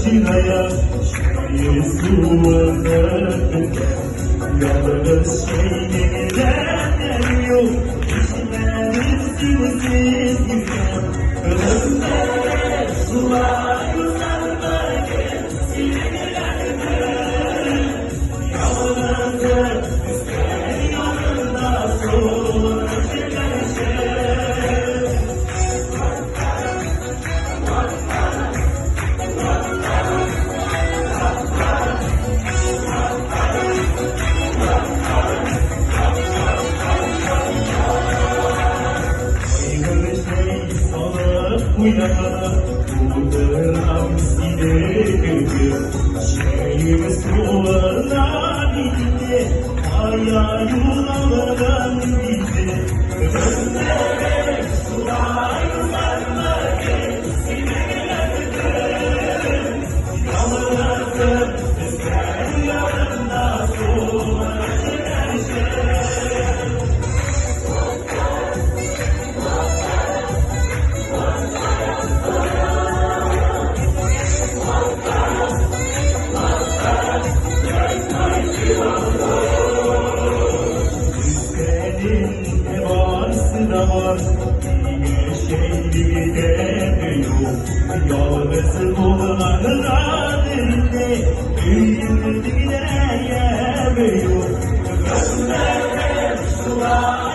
Җыйнаяк, чәй суынып беткән. Ялгыз чәйнегедә дә юк, эчмәдем синсез иртән. Гомер шулай узармы синең Ялгызым өстәл янында суынып беткәнче. Кайгы чәй салып куя, утырам сине көтеп. Чәем суына инде, кая юл алырың инде. Гомерем шулай узармы синең Ялгызым өстәл янында суынып беткәнче. Өстәлендә барсы да бар, нигә чәйлеге дә юк. Ялгыз булганга инде, өемдә яме юк. Гомерем шулай